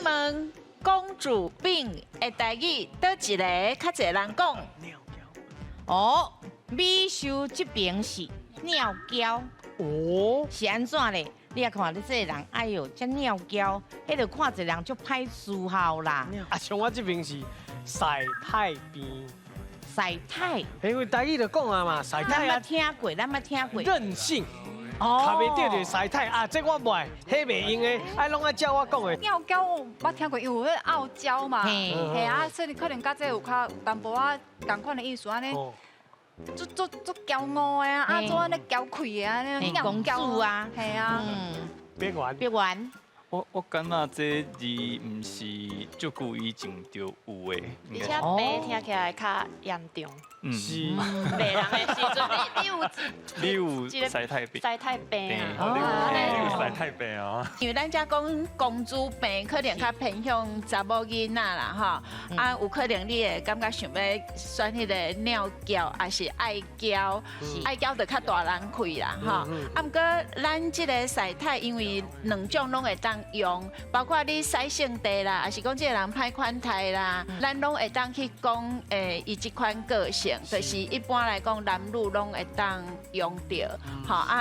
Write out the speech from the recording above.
問公主病的台語，佗一个較濟人講？哦，美秀這邊是尿嬌，是按怎咧？你也看你這个人，哎喲，遮尿嬌，彼就看一個人足歹伺候啦。啊，像我這邊是師太病，師太，因為台語就講啊嘛，師太啊咱捌聽過，咱捌聽過。任性。較袂著就是師太啊，這我袂，彼袂用的，愛攏愛照我講的。尿嬌我捌聽過，因為有彼個傲嬌嘛，嘿啊，所以可能佮這有較有淡薄仔仝款的意思按呢，足足足驕傲的啊，啊，做按呢嬌氣的按呢，公主啊，嘿啊。別玩，別玩。我感覺這字毋是足久以前就有的，而且病聽起來較嚴重。是。罵人的時陣，你有你有師太病，師太病啊！你有師太病啊！因為咱遮講公主病，可能較偏向查某囡仔啦，吼。啊，有可能你會感覺想欲選彼个尿嬌，抑是愛嬌，愛嬌就較大人氣啦，吼。啊，毋過咱這个師太，因為兩種攏會當用，包括你洗聖地啦，抑是講這个人歹款待啦，咱攏會當去講，伊這款個性，就是一般來講男女攏會當用著，吼啊。